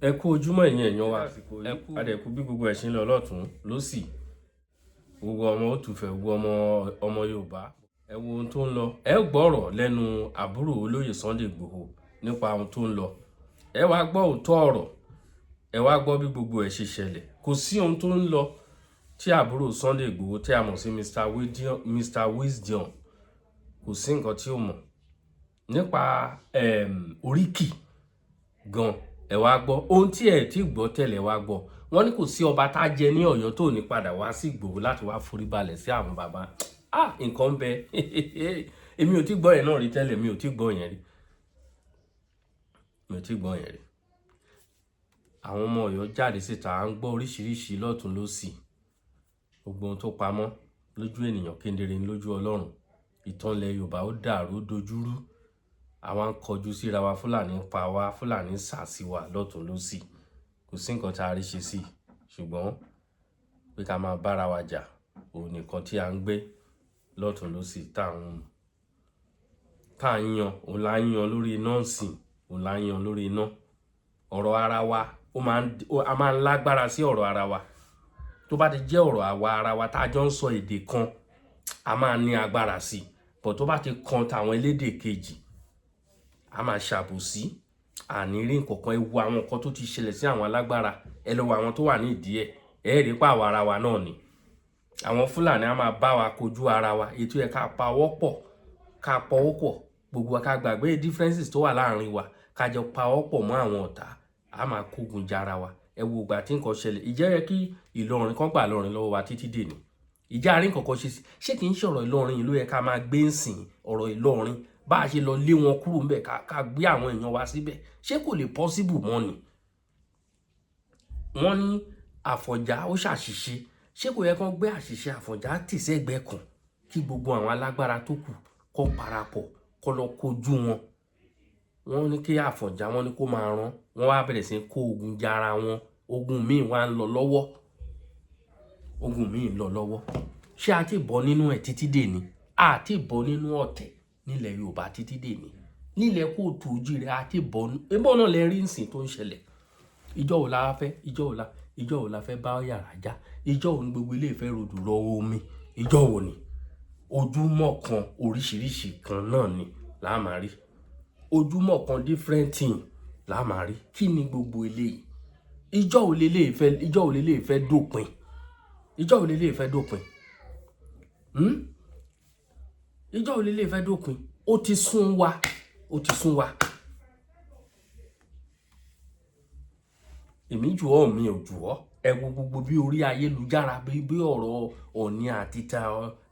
Ẹ kú ojúmọ́ ẹ̀yin èèyàn wa, ẹ kú adẹ̀kú bí gbogbo ẹ̀ ṣe ń lọ lọ́tún lọ́sì. Gbogbo ọmọ òtúfẹ̀, gbogbo ọmọ ọmọ Yorùbá, ẹ wo ohun tó ń lọ. Ẹ gbọ́rọ̀ lẹ́nu àbúrò olóyè Sunday Igboho nípa ohun tó ń lọ. Ẹ wá gbọ́ òótọ́ ọ̀rọ̀, ẹ wá gbọ́ bí gbogbo ẹ̀ ṣe ṣẹlẹ̀. Kò sí ohun tó ń lọ tí àbúrò Sunday Igboho tí a mọ̀ sí Mr. Wisdom, kò sí nǹkan tí ó mọ̀ nípa oríkì gan. Ẹ wá gbọ́ ohun tí ẹ ti gbọ́ tẹ́lẹ̀, wá gbọ́. Wọ́n ní kò sí ọba tá a jẹ ní Ọ̀yọ́ tó ní padà wá sí Ìgbòho láti wá forí balẹ̀ sí àwọn bàbá. Ah, nǹkan ń bẹ. Èmi ò tí gbọ́ yẹn náà rí tẹ́lẹ̀, mi ò tí gbọ́ yẹn rí, mi ò tí gbọ́ yẹn rí. Àwọn ọmọ Ọ̀yọ́ jáde síta, à ń gbọ́ oríṣiríṣi lọ́tún lọ́sì. Gbogbo ohun tó pamọ́ lójú ènìyàn kedere ní lójú Ọlọ́run. Ìtàn ilẹ̀ Yorùbá ó dàrú, dojúrú. Àwa ń kọjú síra wa, Fúlàní ń pa wá, Fúlàní ń sà sí wa lọ́tún lọ́sì. Kò sí nǹkan tá a rí ṣe sí, ṣùgbọ́n pé ká máa bára wa jà, òun nìkan tí à ń gbé lọ́tún lọ́sì tá à ń yan, òun là ń yan lórí iná ǹsìn, òun là ń yan lórí iná. Ọ̀rọ̀ ara wa, ó máa ń a máa ń lágbára sí ọ̀rọ̀ ara wa. Tó bá ti jẹ́ ọ̀rọ̀ àwa ara wa tá a jọ ń sọ èdè kan, a máa ní agbára sí i. Bọ̀ tó bá ti kan tàwọn elédè kejì, a máa ṣàbòsí, àní rí nǹkan kan. Ẹ wo àwọn nǹkan tó ti ṣẹlẹ̀ sí àwọn alágbára, ẹ lọ wo àwọn tó wà ní ìdí ẹ̀, ẹ rí pa àwa ara wa náà ni. Àwọn Fúlàní á máa bá wa kojú ara wa. Ètò ẹ̀, ká pawọ́ pọ̀, ká pawọ́ pọ̀, gbogbo wa, ká gbàgbé differences tó wà láàrin wa, ká jọ pawọ́ pọ̀ mọ́ àwọn ọ̀tá, a máa kógun jara wa. Ẹ wo ìgbà tí nǹkan ṣẹlẹ̀, ìjẹ́ yẹ kí Ìlọrin kan gbà Ìlọrin lọ́wọ́ wa títí dèní. Ìjà àárín kankan ṣe sí, ṣé kì í ṣọ̀rọ̀ Ìlọrin ló yẹ ká máa gbé ń sìn? Ọ̀rọ̀ Ìlọrin, bá a ṣe lọ lé wọn kúrò ńbẹ̀, ká gbé àwọn èèyàn wa síbẹ̀, ṣé kò lè possible mọ́ ni? Wọ́n ní Àfọ̀njá ó ṣàṣìṣe. Ṣé kò yẹ kán gbé àṣìṣe Àfọ̀njá tì sẹ́gbẹ̀ẹ́ kan, kí gbogbo àwọn alágbára tó kù kó parapọ̀, kó lọ kojú wọn? Wọ́n ní kí Àfọ̀njá, wọ́n ní kó máa rán wọ́n, wá bẹ̀rẹ̀ sí kó ogun jara wọn. Ogun míì wá ń lọ lọ́wọ́, ogun míì ń lọ lọ́wọ́. Ṣé a ti bọ́ nínú ẹ̀ títí dèní? A ti bọ́ nínú ọ̀tẹ̀ nílẹ̀ Yorùbá títí dèní, nílẹ̀ kóòtù ojíire, a ti bọ́. Ebó náà lè rí nsìn tó ń ṣẹlẹ̀. Ìjọ wo la fẹ́, ìjọ wo la fẹ́ bá yàrá já? Ìjọ wo ni gbogbo ilé ìfẹ́ rodò rọ omi? Ìjọ wo ni? Ojúmọ́ kan, oríṣiríṣi kan náà ni là á máa rí. Ojúmọ́ kan, different thing là á máa rí. Kí ni gbogbo eléyìí? Ìjọ wo lélẹ́yìí fẹ́ dópin? Ìjọ wo lélẹ́yìí fẹ́ dópin? Hmm? Ìjọ wo lélẹ́yìí fẹ́ dópin? Ó ti sún wa, ó ti sún wa. Èmi jù ọ́, mi ò jù ọ́. Ẹ wo gbogbo bí orí ayélujára, bí ọ̀rọ̀ Ọọ̀ni àti ta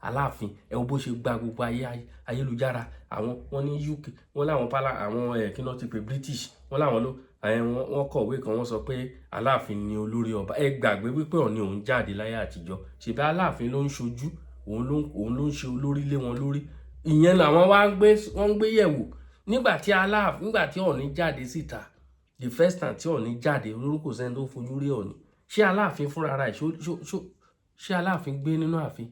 Aláàfin, ẹ wo bó ṣe gba gbogbo ayé ayélujára. Àwọn wọ́n ní UK, wọ́n láwọn pálá, àwọn ẹ̀ kí náà ti pè, British, wọ́n láwọn ló wọ́n kọ̀wé kan, wọ́n sọ pé Aláàfin ni olórí ọba. Ẹ gbàgbé wípé Ọọ̀ni òun jáde láyé àtijọ́, ṣèbí Aláàfin ló ń ṣojú, òun ló ń ṣe olórí lé wọn lórí. Ìyẹn làwọn wá ń gbé, wọ́n ń gbé yẹ̀wò. Nígbà tí Aláàfin, nígbà tí Ọọ̀ni jáde síta the first time, tí Ọọ̀ni jáde, olórúkọ sẹ́ni tó fojú rí Ọọ̀ni. Ṣé Aláàfin fúnra rẹ̀, ṣé Aláàfin gbé nínú ààfin?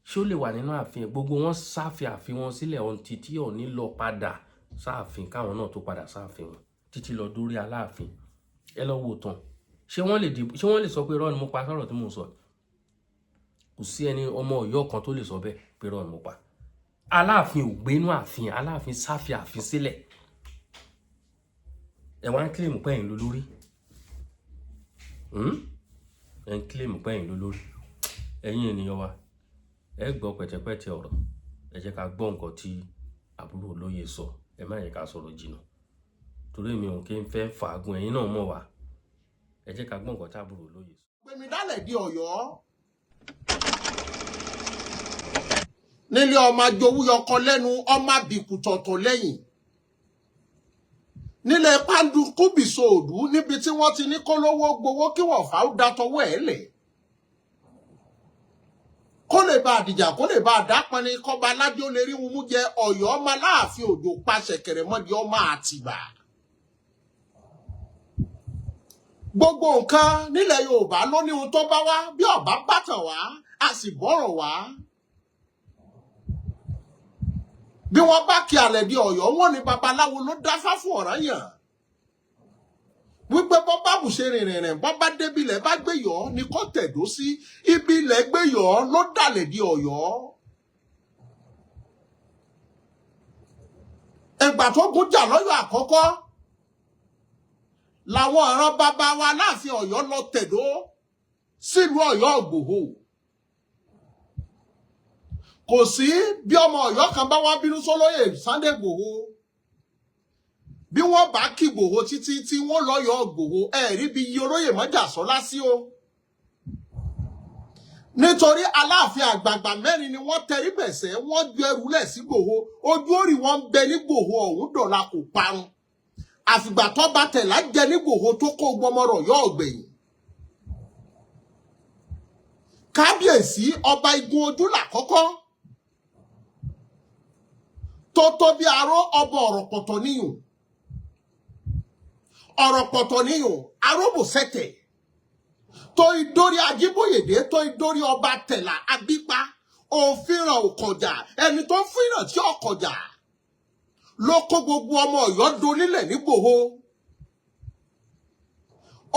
Ṣé ó lè wà nínú ààfin? Gbogbo wọn sáfì ààfin wọn sílẹ̀ ọ̀ǹtí tí Ọọ̀ni lọ padà sáàfin, káwọn náà tó padà sáàfin wọn títí lọ dórí Aláàfin. Ẹ lọ wò tán. Ṣé wọ́n lè dìbò? Ṣé wọ́n lè sọ pé irọ́ ni mo pa sọ̀rọ̀ tí mò ń sọ? Kò sí ẹni ọmọ Ọ̀yọ́ kan tó lè sọ bẹ́ẹ̀ pé irọ́ ni mo pa. Aláàfin ò gbénú ààfin, Aláàfin sáfì ààfin sílẹ̀. Ẹ wá ń claim pé ẹ̀yin ló lórí. Ẹ ń claim pé ẹ̀yin ló lórí. Ẹ̀yin ènìyàn wa, ẹ gbọ́ pẹ̀tẹ̀pẹ̀tẹ̀ ọ̀rọ̀. Ẹ jẹ́ ká gbọ́ nǹkan tí àbúrò olóyè sọ. Ẹ má yẹ ká sọ̀rọ̀ jìnnà torí mi ò kí ń fẹ́ fàágùn, ẹ̀yin náà mọ̀ wá. Ẹ jẹ́ ká gbọ́ nǹkan tí àbúrò olóyè sọ. Gbèmí dálẹ̀ di Ọ̀yọ́ nílé ọmọ ajowú yọkọ lẹ́nu, ọmọ àbíkù tọ̀tọ̀ lẹ́yìn, nílẹ̀ pàǹdù kúbìsọ òdú, níbi tí wọ́n ti ní kó lówó gbowó kí wọ́n fà ó datọwọ́ ẹ̀ lẹ̀, kó lè bá àdìjà, kó lè bá àdápọnni, kọba aládé ó lè rí wọn mú jẹ. Ọ̀yọ́ ọmọ Aláàfin Òjò pa ṣẹ̀kẹ̀rẹ̀ mọ́di ọmọ Àtìbà. Gbogbo nǹkan nílẹ̀ Yorùbá ló ní ohun tó bá wá, bí ọba bàtàn wá, a sì bọ̀rọ̀ wá. Bí wọ́n bá kí alẹ̀ di Ọ̀yọ́, wọ́n ní babaláwo ló dáfá fún Ọ̀rànyàn wípé bọ́ bá wù. bùṣe rìnrìnrìn, bọ́ bá débi ilẹ̀ bá gbé yọ̀ ni kò tẹ̀dó sí. Ibi ilẹ̀ gbé yọ̀ ló dàlẹ̀ di Ọ̀yọ́. Ìgbà tó gún jà lọ́yọ̀ àkọ́kọ́ làwọn ọ̀ràn bàbá wa láàfin Ọ̀yọ́ lọ tẹ̀dó sílùú Ọ̀yọ́ Ìgbòho. Kò sí bí ọmọ Ọ̀yọ́ kan bá wá bínú sólóyè Sunday Ìgbòho, bí wọ́n bá kí Ìgbòho títí tí wọ́n lọ́yọ̀ọ́ Ìgbòho, ẹ̀rí bí iye olóyè Mọ́jàsọ́lá sí o. Nítorí Aláàfin àgbààgbà mẹ́rin ni wọ́n tẹrí bẹ̀sẹ̀, wọ́n ju ẹrù lẹ̀ sí Ìgbòho, ojú òrì wọn ń bẹ ní Ìgbòho ọ̀hún dọ̀la kò parun. Àfìgbà tó bá tẹ̀lá jẹ ní Ìgbòho tó kó gbọmọrọ̀ yọ ọ̀gbẹ̀yìn. Kábíyèsí ọba Igun Ojú làkọ́kọ́ tó tó bí aró ọba ọ̀rọ̀pọ̀tọ̀ níyùn, ọ̀rọ̀pọ̀tọ̀ níyùn aróbòsẹ̀tẹ̀ tó idórí Ajíbóyèdé tó idórí ọba Tẹ̀là Abípa òfìràn òkọjà, ẹni tó fìràn tí ọkọjà ló kó gbogbo ọmọ Ọ̀yọ́ donílẹ̀ nígbòho.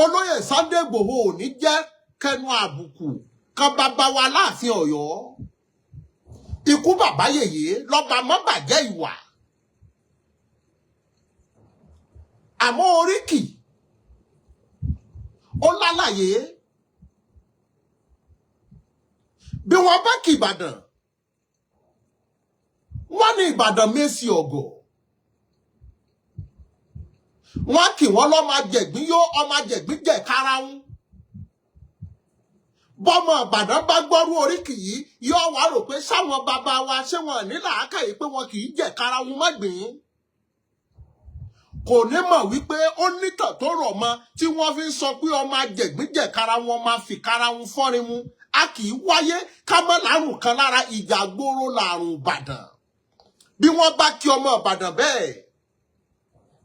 Olóyè Sunday Ìgbòho ò ní jẹ́ kẹnu àbùkù kan bàbá wa láàfin Ọ̀yọ́. Ikú bàbá yèyé lọ́ba mọ́bàjẹ́ ìwà, àmọ́ oríkì ó lálàyé. Bí wọ́n bá kí Ìbàdàn, wọ́n ní Ìbàdàn mẹ́sì ọ̀gọ̀, wọ́n kì wọ́n lọ́mọ ajẹ̀gbín yó, ọmọ ajẹ̀gbín jẹ̀ karahun. Bọ́mọ Ìbàdàn bá gbọ́rú oríkì yìí, yóò wá rò pé sáwọn bàbá wa ṣé wọn ní làákàyè pé wọn kì í jẹ̀ karahun mọ́gbìn. Kò ní mọ̀ wípé ó nítàn tó rọ̀ mọ́ tí wọ́n fi ń sọ pé ọmọ ajẹ̀gbín jẹ̀ karahun, ọmọ fi karahun fọ́rin mu. A kì í wáyé ká mọ́ lárùn kan lára, ìjà gbóró làrùn Ìbàdàn. Bí wọ́n bá kí ọmọ Ìbàdàn bẹ́ẹ̀,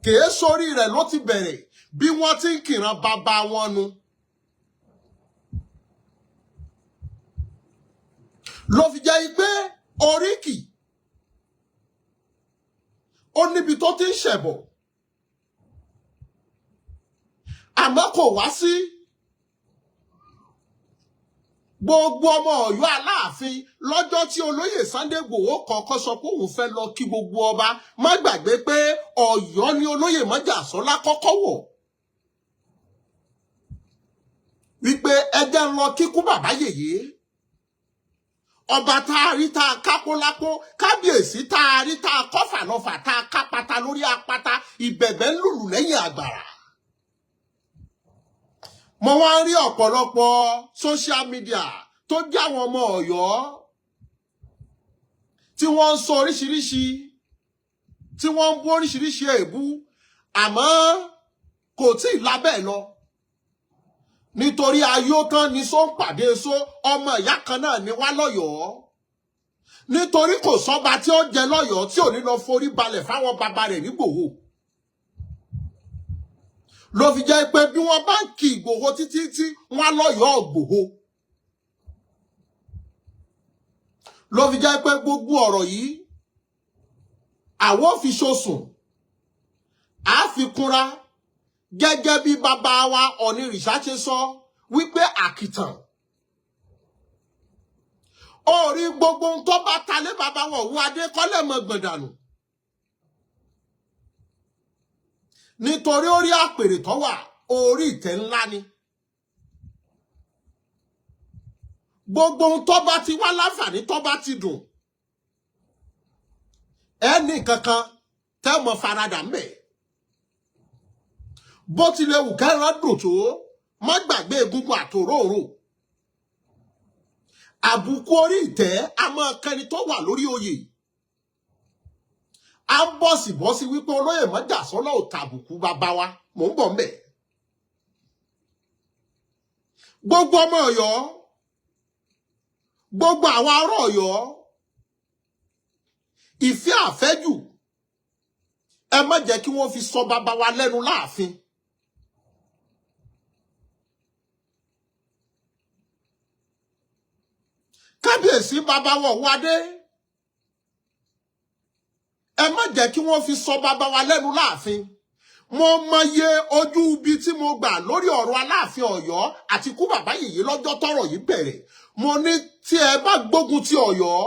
kèé sórí rẹ̀ ló ti bẹ̀rẹ̀, bí wọ́n ti ń kìran bàbá wọn nu. Ló fi jẹ́ pé oríkì ó níbi tó ti ń ṣẹ̀bọ̀, àmọ́ kò wá sí gbogbo ọmọ Ọ̀yọ́ Aláàfin lọ́jọ́ tí olóyè Sunday Igboho kọ́kọ́ sọ pé òun fẹ́ lọ kí gbogbo ọba. Má gbàgbé pé Ọ̀yọ́ ni olóyè Mọ́jàsọ́lá kọ́kọ́ wọ̀, wípé ẹjẹ́ ń lọ kíkú bàbá yèyé, ọba tá a rí tá a kápó lápó, kábíyèsí tá a rí tá a kọ́fà lọ́fà, tá a kápátá lórí apáta, ìbẹ̀bẹ̀ ń lùlù lẹ́yìn àgbàrá. Mo wá ń rí ọ̀pọ̀lọpọ̀ social media tó jẹ́ àwọn ọmọ Ọ̀yọ́ tí wọ́n ń sọ oríṣiríṣi, tí wọ́n ń bú oríṣiríṣi èébú, àmọ́ kò tí ì lábẹ́ lọ. Nítorí ayó tán ni só ń pàdé só, ọmọ ìyá kan náà ni wá lọ́yọ̀ọ́. Nítorí kò sọ́ba tí ó jẹ lọ́yọ̀ọ́ tí ò ní lọ forí balẹ̀ fáwọn bàbá rẹ̀ nígbòho. Ló fi jẹ́ pé bí wọ́n bá ń kí Ìgbòho títí tí wọ́n lọ́yọ̀ọ́ Ìgbòho. Ló fi jẹ́ pé gbogbo ọ̀rọ̀ yìí àwọn fi ṣoṣùn, á fi kúnra gẹ́gẹ́ bí bàbá wa Ọ̀nìrìṣà ṣe sọ wípé àkìtàn. Orí gbogbo ohun tó bá talé bàbá wọn òun Adékọ́lé mọ̀ gbọ̀ndànù. Nítorí orí àpèrè tó wà, orí ìtẹ́ ńlá ni. Gbogbo ohun tó bá ti wá láǹfààní tó bá ti dùn, ẹnì kankan tẹ́ mọ faradà ń bẹ̀. Bó tilẹ̀ wù kẹ́ran dùn tó, má gbàgbé egungun àtòróòrò. Àbùkù orí ìtẹ́ a máa kẹni tó wà lórí oyè. A ń bọ̀sibọ́sí wípé olóyè Mọ́jàsọ́lá ò tàbùkù bàbá wa, mò ń bọ̀ ńbẹ̀. Gbogbo ọmọ Ọ̀yọ́, gbogbo àwọn ará Ọ̀yọ́, ìfẹ́ àfẹ́jù, ẹ má jẹ́ kí wọ́n fi sọ bàbá wa lẹ́nu láàfin. Kábíyèsí bàbá wa Ọ̀wọ́adé, ẹ má jẹ́ kí wọ́n fi sọ bàbá wa lẹ́nu láàfin. Mo mọye ojú ibi tí mo gbà lórí ọ̀rọ̀ Aláàfin Ọ̀yọ́ àti ikú bàbá yèyé lọ́jọ́ tọ́rọ̀ yìí bẹ̀rẹ̀. Mo ní tí ẹ bá gbógun ti Ọ̀yọ́,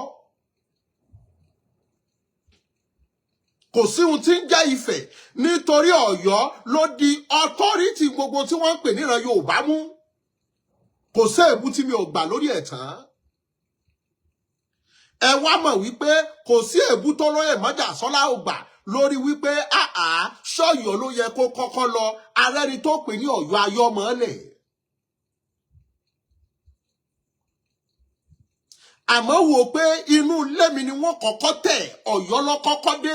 kò sí ohun tí ń jẹ́ Ifẹ̀, nítorí Ọ̀yọ́ ló di authority gbogbo tí wọ́n ń pè níran Yorùbá mú. Kò sí èébú tí mi ò gbà lórí ẹ̀ tán. Ẹ wá mọ̀ wípé kò sí èébú tó lóye Mọ́jàsọ́lá ò gbà lórí wípé àá ṣọ́yọ́ ló yẹ kó kọ́kọ́ lọ, arẹ́ni tó pè ní Ọ̀yọ́ ayọ́mọ́lẹ̀. Àmọ́ wò pé inú ilé mi ni wọ́n kọ́kọ́ tẹ̀, Ọ̀yọ́ ló kọ́kọ́ dé.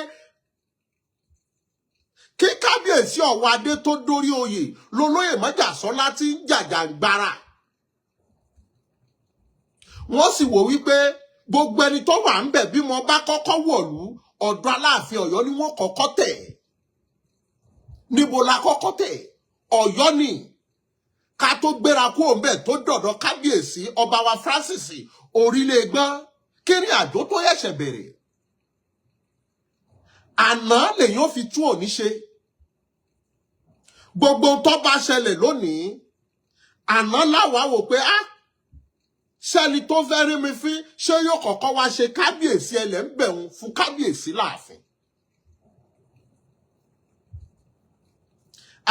Kí kábíyèsí Ọ̀wọ́ Adé tó dórí oyè lolóyè Mọ́jàsọ́lá ti ń jàjàǹgbara. Wọ́n sì wò wípé gbogbo ẹni tó wà ń bẹ̀ bí mo bá kọ́kọ́ wọ̀lú, ọ̀dọ̀ Aláàfin Ọ̀yọ́ ni wọ́n kọ́kọ́ tẹ̀. Níbo la kọ́kọ́ tẹ̀? Ọ̀yọ́ ni. Ká tó gbéra kúrò ń bẹ̀ tó dọ̀dọ̀ kábíyèsí ọba wa Francis Orílẹ̀-Ègbọ́n, kí ni àjò tó yẹ̀ṣẹ̀ bẹ̀rẹ̀? Àná lèyàn fi tún òní ṣe. Gbogbo tó bá ṣẹlẹ̀ lónìí, àná láwa wò pé á sẹ́ni tó fẹ́ rí mi fín, ṣé yóò kọ́kọ́ wá ṣe kábíyèsí ẹlẹ́ ń bẹ̀rùn fún kábíyèsí láàfin.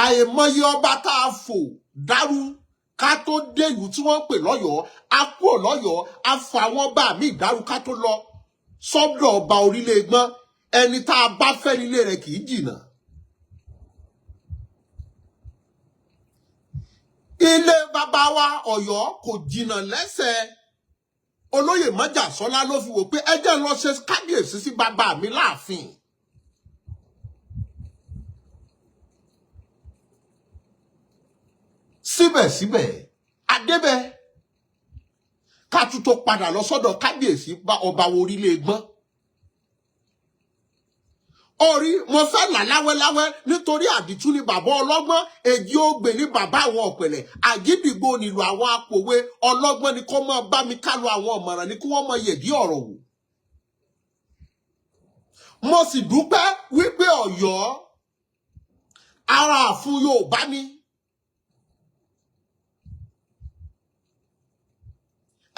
Àìmọye ọba tá a fò dárú ká tó dé ìlú tí wọ́n ń pè lọ́yọ̀ọ́, a kúrò lọ́yọ̀ọ́, a fò àwọn ọba mi dárú ká tó lọ sọ́dọ̀ ọba Orílẹ̀-Ègbọ́n. Ẹni tá a bá fẹ́ nílé rẹ̀ kì í jìnnà. Ilé bàbá wa Ọ̀yọ́ kò jìnnà lẹ́sẹ̀ olóyè Mọ́jàsọ́lá ló fi wò pé ẹ jẹ́ lọ ṣe kábíyèsí sí bàbá mi láàfin. Síbẹ̀síbẹ̀ adébẹ̀ ká tún tó padà lọ sọ́dọ̀ kábíyèsí bá ọba Orílẹ̀-Ègbọ́n. Orí mo fẹ́ là láwẹ́láwẹ́ nítorí àdìtú ni bàbá ọlọ́gbọ́n, èjì ògbè ni bàbá àwọn ọ̀pẹ̀lẹ̀, àgídìgbò nílò àwọn apòwe. Ọlọ́gbọ́n ni kó máa bá mi kálọ, àwọn ọ̀mọ̀ràn ni kí wọ́n máa yẹ̀dí ọ̀rọ̀ wò. Mo sì dúpẹ́ wípé Ọ̀yọ́ ara àfún Yorùbá ni.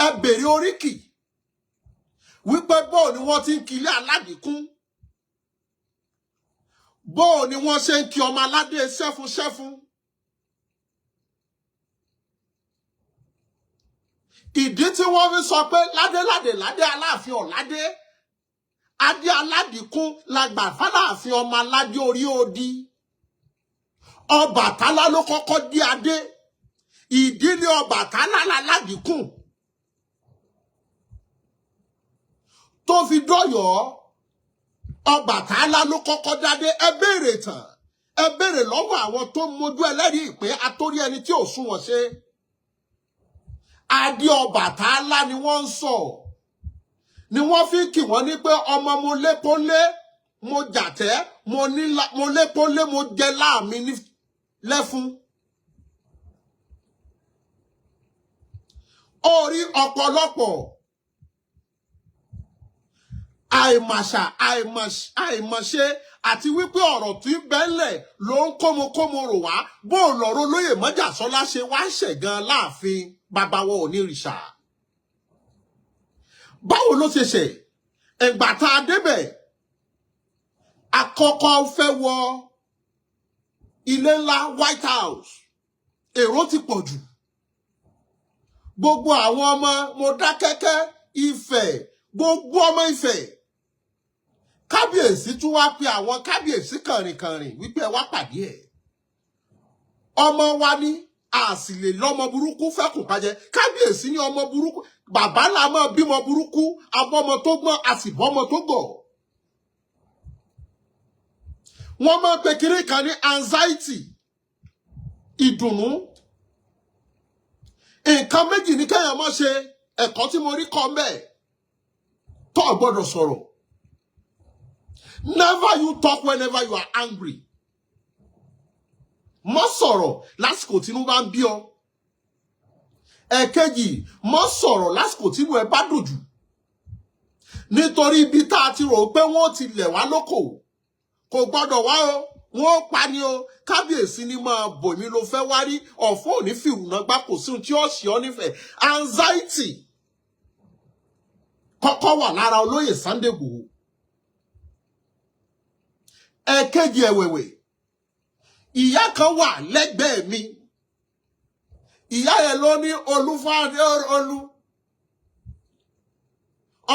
Ẹ bèrè oríkì wípé bóò ni wọ́n ti ń kí ilé aládìkún, bóò ni wọ́n ṣe ń kí ọmọ aládé ṣẹ́fun ṣẹ́fun. Ìdí tí wọ́n fi sọ pé ládéládé ládé Aláàfin ọ̀ládé, adé aládìkún la gbà fáláàfin ọmọ aládé orí odi. Ọbàtálá ló kọ́kọ́ dé adé, ìdílé Ọbàtálá láládìkún tó fi dọ́yọ̀ọ́. Ọbàtálá ló kọ́kọ́ dádé. Ẹ béèrè tàn, ẹ béèrè lọ́wọ́ àwọn tó mójú ẹlẹ́rìí ìpín atórí ẹni tí ò sunwọ̀n ṣe. Adé Ọbàtálá ni wọ́n ń sọ, ni wọ́n fi kì wọ́n ní pé ọmọ mo lékólé, mo jàtẹ́, mo lékólé, mo jẹ láàmì lẹ́fun. Orí ọ̀pọ̀lọpọ̀ àìmàṣà àìmọ̀ṣe àti wípé ọ̀rọ̀ tí ń bẹ́lẹ̀ ló ń kómokómo rò wá. Bó lọ̀rọ̀ olóyè Mọ́jàsọ́lá ṣe wá ṣẹ̀ gan láàfin bàbá wọn ò ní rìṣà. Báwo ló ṣe ṣe? Ẹ̀gbà tá a débẹ̀, àkọ́kọ́ fẹ́ wọ ilé ńlá White House, èrò ti pọ̀ jù. Gbogbo àwọn ọmọ Mọdákẹ́kẹ́, Ifẹ̀, gbogbo ọmọ Ifẹ̀. Kábíyèsí tún wá pe àwọn kábíyèsí kànrìnkànrìn wípé ẹ wá pàdé ẹ̀. Ọmọ wa ní a sì lè lọ́mọ burúkú fẹ́kùn kájẹ. Kábíyèsí ní ọmọ burúkú, bàbá là máa bímọ burúkú, abọ́mọ tó gbọ́n, a sì bọ́mọ tó gọ̀. Wọ́n máa ń pe kiri kan ní anxiety, ìdùnnú. Nǹkan méjì ní kéèyàn má ṣe, ẹ̀kọ́ tí mo rí kọ́ mbẹ́ tó o gbọ́dọ̀ sọ̀rọ̀. Never you talk whenever you are angry. Má sọ̀rọ̀ lásìkò tínú bá ń bí ọ. Ẹ̀kejì, má sọ̀rọ̀ lásìkò tínú ẹ bá dùn jù. Nítorí ibi tá a ti rò pé wọ́n ti lẹ̀ wá lóko, kò gbọ́dọ̀ wá o, Wọn ó pa ni o. Kábíyèsí ni máa bò mí ló fẹ́ wá rí ọ̀fọ̀ òní fìrùnà gbá, kò sí ohun tí ó ṣe ọ́ nífẹ̀ẹ́. Anxiety kọ́kọ́ wà lára olóyè Sunday Igboho. Ẹ̀kejì ẹ̀wẹ̀wẹ̀, ìyá kan wà lẹ́gbẹ̀ẹ́ mi. Ìyá yẹn ló ní Olúfádé, Olú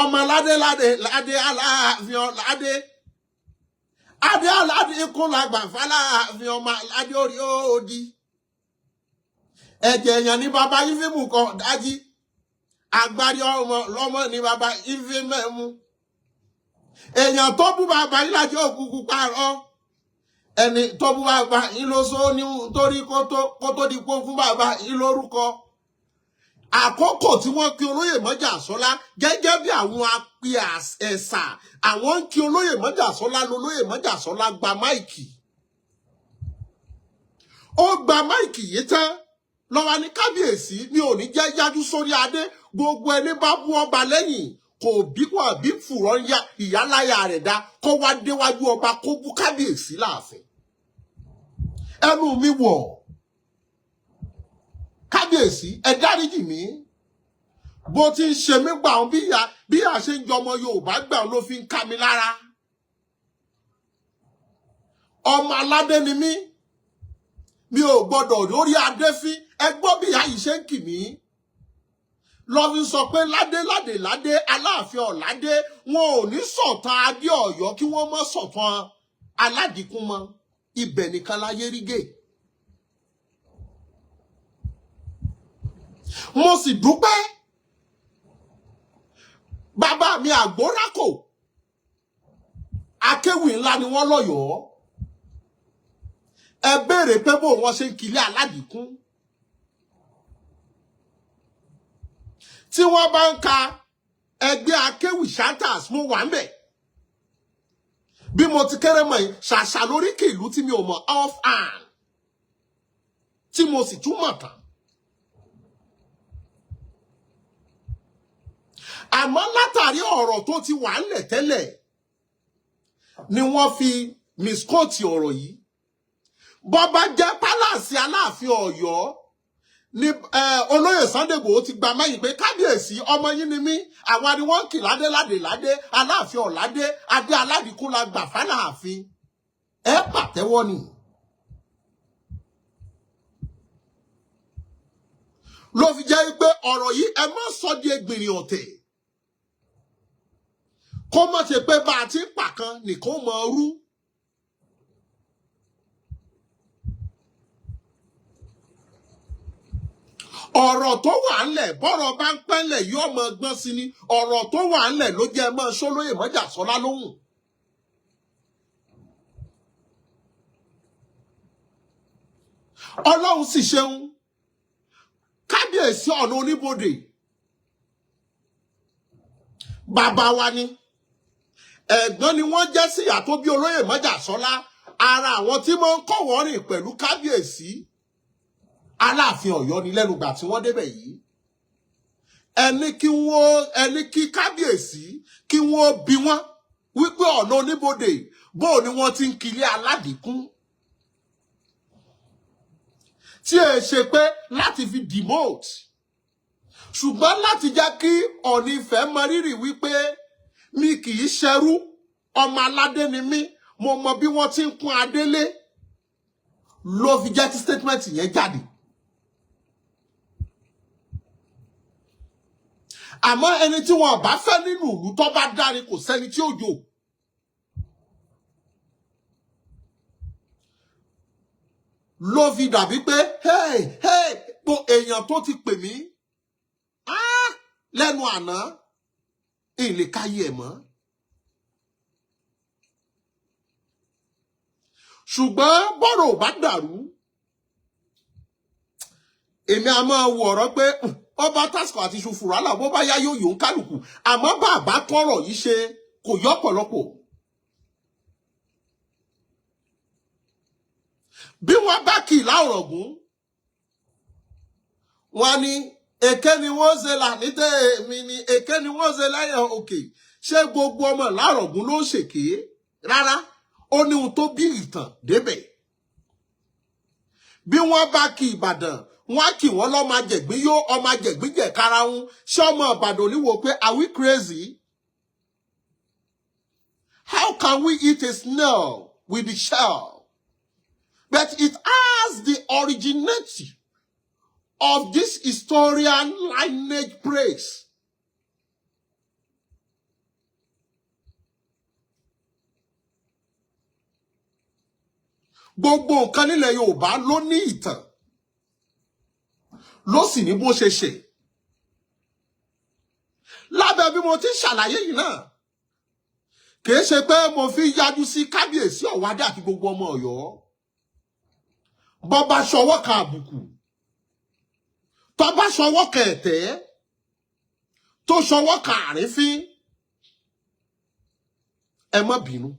ọmọ ládé ládé ládé, Aláàfin ládé adé aládé ikú làgbà fàlàáfin, ọmọ aládé orí òdì ẹ̀jẹ̀ èèyàn ní bàbá yín fi mú kọ dájí, agbárí ọmọ lọ́mọ ní bàbá yín fi mẹ́mú. Èèyàn tó bú bàbá yín lájọ òkùnkùn pààrọ̀, ẹni tó bú bàbá yín ló sọ ní torí kó tó di pọ́ fún bàbá yín lórúkọ. Àkókò tí wọ́n kí olóyè Mọ́jàsọ́lá gẹ́gẹ́ bí àwọn apẹ ẹ̀sà, àwọn ń kí olóyè Mọ́jàsọ́lá, lolóyè Mọ́jàsọ́lá gba mic. Ó gba mic yìí tán lọ́wọ́ ní, "Kábíyèsí, mi ò ní jẹ́ yájú sórí adé. Gbogbo ẹni bá bú ọba lẹ́yìn, kò bí kò àbí fùrọ̀ ń ya ìyáláyà rẹ̀ dá, kó wá déwájú ọba, kó bú kábíyèsí láàfin." Ẹnu mi wọ̀, kábíyèsí, ẹ dáríjì mí. Bó ti ń ṣe mí gbà wọn, bí ìyá ṣe ń jọmọ Yorùbá gbà wọn ló fi ń ká mi lára. Ọmọ aládé ni mí, mi ò gbọdọ̀ lórí adé fín. Ẹ gbọ́ bí ìyá yìí ṣe ń kì mí lọ fi sọ pé ládé ládé ládé, Aláàfin ọ̀ládé. Wọn ò ní sọ̀tàn adé Ọ̀yọ́ kí wọ́n má sọ̀tàn aládìkún mọ́. Ibẹ̀ nìkan láyé rí gè. Mo sì dúpẹ́, bàbá mi Àgbórákò, akéwì ńlá ni wọ́n lọ́yọ̀ọ́. Ẹ béèrè pé bó wọ́n ṣe ń kilé aládìkún. Tí wọ́n bá ń ka ẹgbẹ́ akéwì shantas, mo wà ń bẹ̀. Bí mo ti kéré mọ̀ yìí, ṣàṣà lóríkì ìlú tí mi ò mọ̀ off hand, tí mo sì tún mọ̀ tán. Àmọ́ látàrí ọ̀rọ̀ tó ti wà ńlẹ̀ tẹ́lẹ̀ ni wọ́n fi misquote ọ̀rọ̀ yìí. Bọ́ bá jẹ́ pálàsì Aláàfin Ọ̀yọ́ ní olóyè Sunday Igboho ti gba mẹ́yìn pé, "Kábíyèsí, ọmọ yín ni mí. Àwa ni wọ́n ń kì ládé ládé ládé, Aláàfin ọ̀ládé, adé aládìkún la gbà fáláàfin," ẹ pàtẹ́wọ́ ni. Ló fi jẹ́ pé ọ̀rọ̀ yìí, ẹ má sọ di egbìnrìn ọ̀tẹ̀, kó má ṣe pé bá a ti ń pàkan nìkan mọ rú. Ọ̀rọ̀ tó wà ńlẹ̀, bọ́rọ̀ bá ń pẹ́ńlẹ̀ yóò mọ gbọ́n sí ni. Ọ̀rọ̀ tó wà ńlẹ̀ ló jẹ́ mọ́ sólóyè Mọ́jàsọ́lá lóhùn. Ọlọ́run sì ṣeun, kábíyèsí ọ̀nà oníbodè, bàbá wa ni, ẹ̀gbọ́n ni wọ́n jẹ́ sí ìyá tó bí olóyè Mọ́jàsọ́lá. Ara àwọn tí wọ́n ń kọ̀wọ́ rìn pẹ̀lú kábíyèsí Aláàfin Ọ̀yọ́ ni lẹ́nu gbà tí wọ́n débẹ̀ yìí. Ẹni kí wọ́n, ẹni kí kábíyèsí kí wọ́n bi wọ́n wípé ọ̀nà oníbodè, bó ni wọ́n ti ń kilé aládìkún, tí ẹ ṣe pé láti fi demote, ṣùgbọ́n láti jẹ́ kí Ọọ̀ni Ifẹ̀ mọ rírì wípé mi kì í ṣẹrú, ọmọ aládé ni mí, mo mọ bí wọ́n ti ń kún adélé, ló fi jẹ́ kí statement yẹn jáde. Àmọ́ ẹni tí wọn bá fẹ́ nínú ìlú tó bá dárí, kò sẹ́ni tí ó jò. Ló fi dàbí pé hey hey, po èèyàn tó ti pè mí lẹ́nu àná, ìlè káyé ẹ̀ mọ́. Ṣùgbọ́n bọ́rọ̀ ò bá dàrú, èmi a máa wo ọ̀rọ̀ pé ọba tásìkò àti iṣu fùrálà, bó bá yá yóò yòó ń kálukú. Àmọ́ bàbá tọrọ yìí ṣe kò yọ ọ̀pọ̀lọpọ̀. Bí wọ́n bá kì í láwọ̀rọ̀gún, wọ́n ní èké ni wọ́n ṣe là ní tèmi ni, èké ni wọ́n ṣe lẹ́yìn òkè. Ṣé gbogbo ọmọ láwọ̀rọ̀gún ló ń ṣèké? Rárá, Ó ní ohun tó bí ìtàn débẹ̀. Bí wọ́n bá kí Ìbàdàn, wọ́n á kì wọ́n lọ́mọ ajẹ̀gbín yó, ọmọ ajẹ̀gbín jẹ̀ karahun. Ṣé ọmọ Ìbàdàn ò ní wò pé, are we crazy? How can we eat a snail with the shell? But it has the originality of this historian lineage praise. Gbogbo nǹkan nílẹ̀ Yorùbá ló ní ìtàn, ló sì ní bó ṣe ṣe. Lábẹ́ bí mo ti ń ṣàlàyé yìí náà, kìí ṣe pé mo fi yájú sí kábíyèsí Ọ̀wádé àti gbogbo ọmọ Ọ̀yọ́. Bọ́ bá ṣọwọ́ kan àbùkù, tọ́ bá ṣọwọ́ kan ẹ̀tẹ́, tó ṣọwọ́ kan àrífín, ẹ má bínú.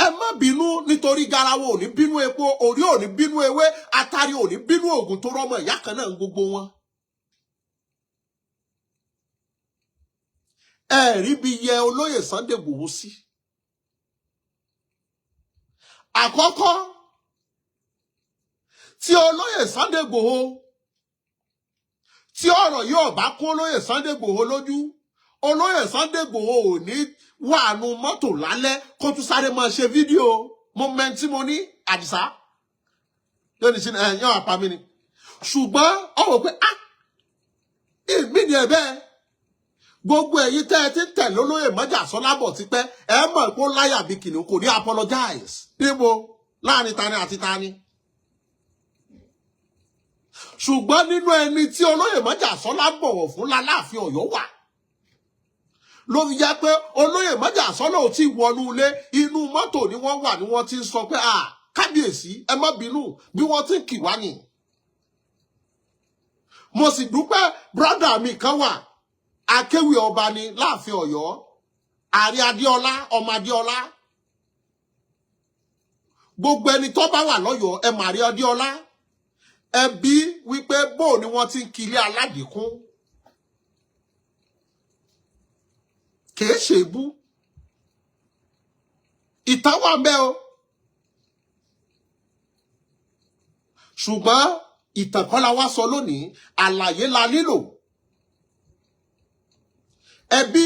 Ẹ má bínú, nítorí garawo ò ní bínú epo, orí ò ní bínú ewé, atari ò ní bínú ògùn, tó rọmọ ìyá kan náà ń gbogbo wọn. Ẹ rí bí yẹ olóyè Sunday Igboho sí. Àkọ́kọ́ tí olóyè Sunday Igboho, tí ọ̀rọ̀ yóò bá kún olóyè Sunday Igboho lójú, olóyè Sunday Igboho ò ní wà nù mọ́tò lálẹ́ kó tún sáré máa ṣe fídíò. Mo mẹ́ntí mo ní Àdìsá lónìí sí ẹ̀ yàn àpá mi ni, ṣùgbọ́n ọ wò pé ah, èmi ni ẹ bẹ́ẹ̀. Gbogbo ẹ̀yin tẹ́ ẹ ti ń tẹ̀lé olóyè Májàsọ́lá bọ̀ tipẹ́, ẹ mọ̀ pé ó láyà bí kìnìún, kò ní apologize níbo láàrin tani àti tani. Ṣùgbọ́n nínú ẹni tí olóyè Májàsọ́lá bọ̀wọ̀ fún láláàfin Ọ̀yọ́ wà, ló fi jẹ́ pé olóyè Májàsọ́lá ò tí wọnú ilé, inú mọ́tò ni wọ́n wà ní wọ́n ti ń sọ pé ah, kábíyèsí, ẹ má bínú, bí wọ́n ti ń kì wá ni. Mo sì dúpẹ́, brọ́dà mi kan wà, akéwì ọba ni láàfin Ọ̀yọ́, Ààrẹ Adéọlá, ọmọ Adéọlá. Gbogbo ẹni tó bá wà lọ́yọ̀ọ́, ẹ mà rí Adéọlá, ẹ bí wípé bó ni wọ́n ti ń kiri aládìkún, kìí ṣe ebú, ìtàn wà ń bẹ o. Ṣùgbọ́n ìtàn kọ́ la wá sọ lónìí, àlàyé la nílò. Ẹbí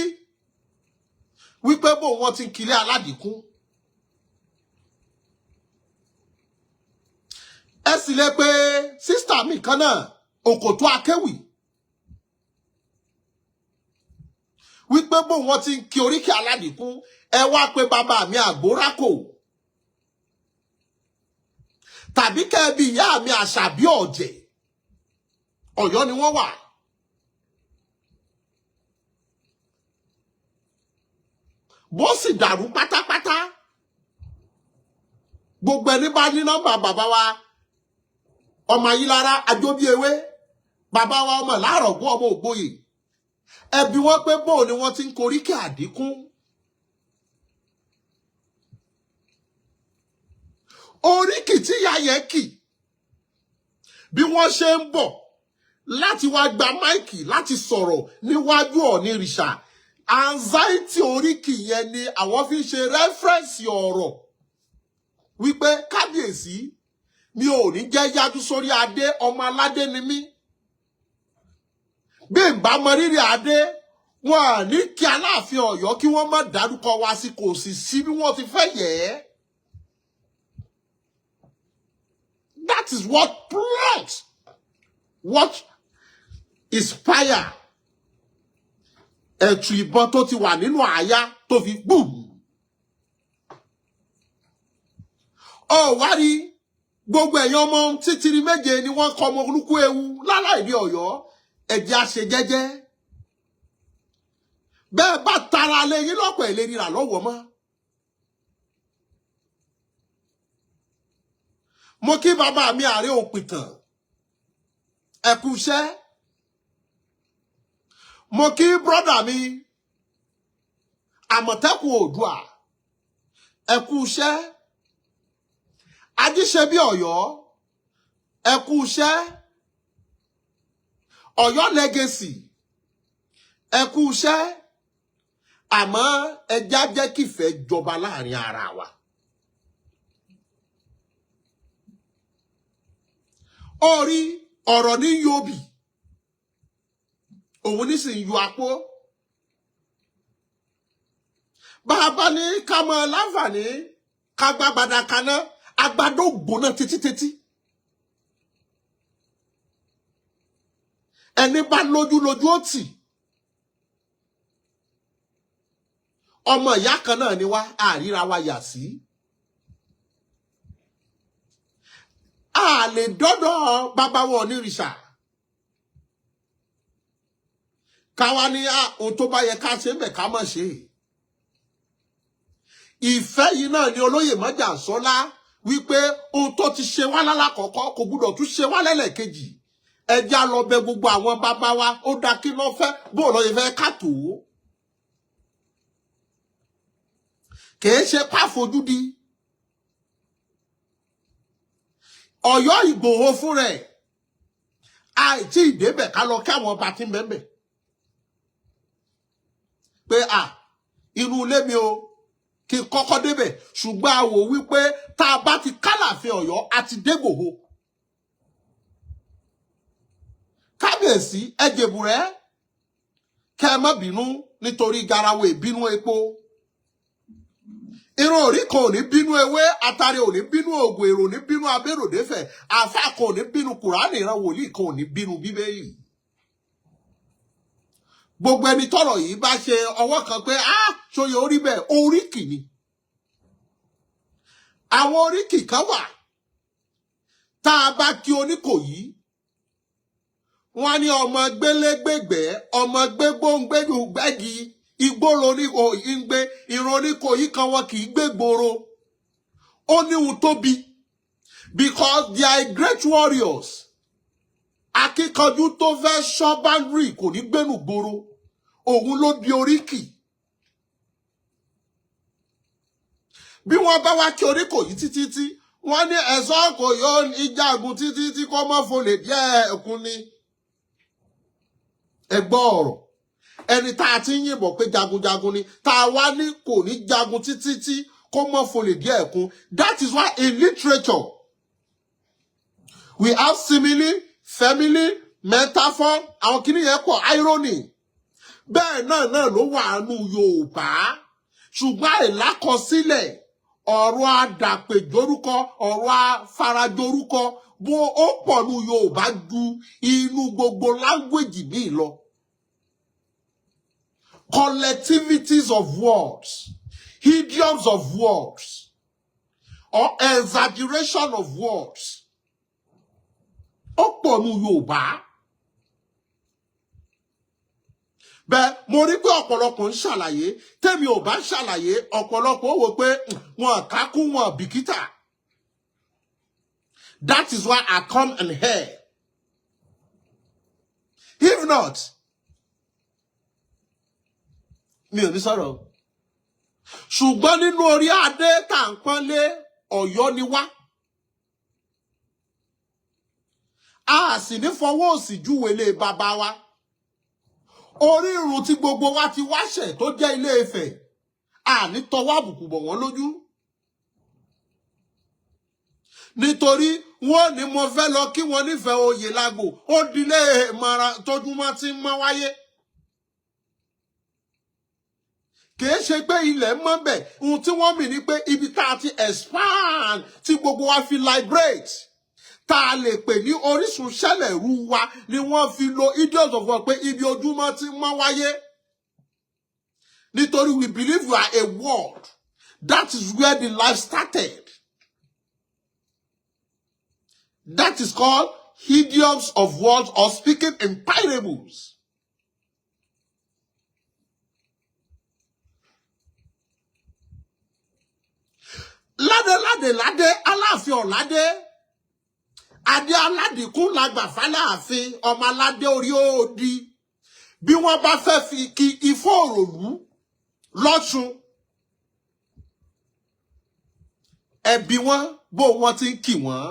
wípé bó wọ́n ti ń kiri aládìkún, ẹ sì lè pe sísítà mi kan náà, Òkòtó Akéwì, wípé bó wọ́n ti ń kí oríkì aládìkún. Ẹ wá pé bàbá mi Àgbórákò, tàbí kẹ́ẹ̀bí ìyá mi Àṣàbí Ọ̀jẹ̀, Ọ̀yọ́ ni wọ́n wà. Bó sì dàrú pátápátá, gbogbo ẹni bá ní nọ́mbà bàbá wa ọmọ Ayílára Ajóbíewé, bàbá wa ọmọ Láàrọ̀gún ọmọ Ògbóyè, ẹbí wọn pé bóò ni wọ́n ti ń koríkì àdínkù. Oríkì tí ìyá yẹn kì bí wọ́n ṣe ń bọ̀ láti wá gba máìkì láti sọ̀rọ̀ níwájú Ọ̀nìrìṣà, anxiety oríkì yẹn ni àwọn fi ń ṣe rẹ́fẹ́rẹ́nsì ọ̀rọ̀ wípé kábíyèsí, mi ò ní jẹ́ yájú sórí adé, ọmọ aládé ni mí. Bí n bá mọ rírì adé, wọn à ní kí Aláàfin Ọ̀yọ́ kí wọ́n má dárúkọ wá sí, kò sì sí bí wọ́n ti fẹ́ yẹ̀ ẹ́. That is what plot, what inspire ẹ̀tù ìbọn tó ti wà nínú àyà tó fi gbùm. Ọ wá rí gbogbo ẹ̀yàn ọmọ títìrí méje ni wọ́n kọ ọmọ olúkú ewu láláì ní Ọ̀yọ́, ẹ̀jẹ̀ àṣẹ jẹ́jẹ́. Bẹ́ẹ̀ bá tara lé yín lọ́pọ̀ ẹ̀ lè ríra lọ́wọ́ mọ́. Mo kí bàbá mi Ààrẹ Òpìtàn, ẹ kú iṣẹ́. Mo kí brọ́dà mi Àmọ̀tẹ́kùn Oòduà, ẹ kú iṣẹ́. Ajíṣebí Ọ̀yọ́, ẹ kú iṣẹ́. Ọ̀yọ́ Legacy, ẹ kú iṣẹ́. Àmọ́ ẹja jẹ́ kìfẹ́ jọba láàrin ara wa. Orí ọ̀rọ̀ ní yóòbí òun ní sì ń yọ apó. Bá a bá ní ká mọ láǹfààní ká gbàgbàdà kaná, àgbàdo gbóná títí. Ẹni bá lójú lójú ó tì. Ọmọ ìyá kan náà ni wá, àríra wa yà sí. A lè dọ́dọ̀ bàbá wọn onírìṣà. Káwa ní ohun tó bá yẹ ká ṣe ń bẹ̀ ká má ṣe. Ìfẹ́ yìí náà ni olóyè Májàsọ́lá wípé ohun tó ti ṣe wá lálákọ̀ọ́kọ́ kò gbúdọ̀ tún ṣe wá lẹ́lẹ̀kejì. Ẹja lọ bẹ gbogbo àwọn bàbá wa, ó dá kí lọ́ fẹ́, bó lọ́ yẹ fẹ́ ká tó. Kìí ṣe pàfojúdi. Ọ̀yọ́ Ìgbòho fún rẹ̀ àìtí ìdébẹ̀ ká lọ kí àwọn ọba tí ń bẹ́ẹ̀ pé à inú ilé mi o kí n kọ́kọ́ débẹ̀, ṣùgbọ́n a wò wípé tá a bá ti kálàfin Ọ̀yọ́ àti dégbòho. Kábíyèsí ẹ jèbùrẹ́, kẹ́ ẹ má bínú nítorí garawo ìbínú epo. Irun orí kan ò ní bínú ewé, atare ò ní bínú ògùn, èrò ò ní bínú abéròdéfẹ̀, àáfàá kan ò ní bínú kùránì, ìran wòlíì kan ò ní bínú bíbélì. Gbogbo ẹni tọ́rọ̀ yìí bá ṣe ọwọ́ kan pé á ṣòye orí bẹ́ẹ̀, oríkì ni. Àwọn oríkì kan wà tá a bá kí Oníkòyí, wọ́n ní ọmọ gbélégbègbè, ọmọ gbégbóngbégbègi, igbó l'Oníkòyí ń gbé, ìran Oníkòyí kan wọn kì í gbé gbòòrò. Ó ní ohun tóbi because they are great warriors. Akíkanjú tó fẹ́ ṣọ́ boundary kò ní gbénú gbòòrò, òun ló di oríkì. Bí wọ́n bá wá kí Oníkòyí títí tí wọ́n ní ẹ̀sọ́ kò yóò ìjagun títí tí kò mọ́ folè díẹ̀ ẹ̀kún ni. Ẹ gbọ́ ọ̀rọ̀ ẹni tá a ti ń yìnbọn pé jagunjagun ni, tá a wá ní kò ní jagun títí tí kò mọ́ folè díẹ̀ ẹ̀kún. That is why in literature we have simile, family, metaphor, àwọn kìíní yẹn pọ̀, irony. Bẹ́ẹ̀ náà náà ló wà nù Yorùbá, ṣùgbọ́n àìlákọsílẹ̀ ọ̀rọ̀ àdàpèjórúkọ, ọ̀rọ̀ afarajorúkọ bó ó pọ̀ nù Yorùbá ju inú gbogbo láńgbèjì míì lọ. Collectivities of words, idioms of words, or exaggeration of words. Ó pọ̀ nù Yorùbá. Bẹ́ẹ̀ mo rí pé ọ̀pọ̀lọpọ̀ ń ṣàlàyé, tẹ́mi ò bá ṣàlàyé, ọ̀pọ̀lọpọ̀ ó wò pé wọn kákú wọn bìkítà. That is why I come and hear. If not, mi ò ní sọ̀rọ̀. Ṣùgbọ́n nínú orí adé tá à ń pọ́nlé, Ọ̀yọ́ ni wá. A sì ní fọwọ́ òsì júwe ilé bàbá wa. Orírun tí gbogbo wa ti wáṣẹ̀ tó jẹ́ Ilé Ifẹ̀, a ní tọwọ́ àbùkù bọ̀ wọ́n lójú. Nítorí wọ́n ní mo fẹ́ lọ kí wọ́n nífẹ̀ẹ́ oyè lágbo, ó dilé mara tójúmọ́ tí ń mọ́ wáyé. Kìí ṣe pé ilẹ̀ mọ́ bẹ̀, ohun tí wọ́n mì ní pé ibi tá a ti expand tí gbogbo wa fi liberate, tá a lè pè ní orísun ṣẹlẹ̀ rú wa ni wọ́n fi lo idioms of word pé ibi ojúmọ́ tí mọ́ wáyé. Nítorí we believe we are a world. That is where the life started. That is called idioms of words or speaking in parables. Ládé ládé ládé, Aláàfin ọ̀ládé, adé aládìkún làgbà fáláàfin, ọmọ aládé orí òdi. Bí wọ́n bá fẹ́ fi kí ifó òròlú lọ́ṣun, ẹbí wọn bó wọ́n ti ń kì wọ́n.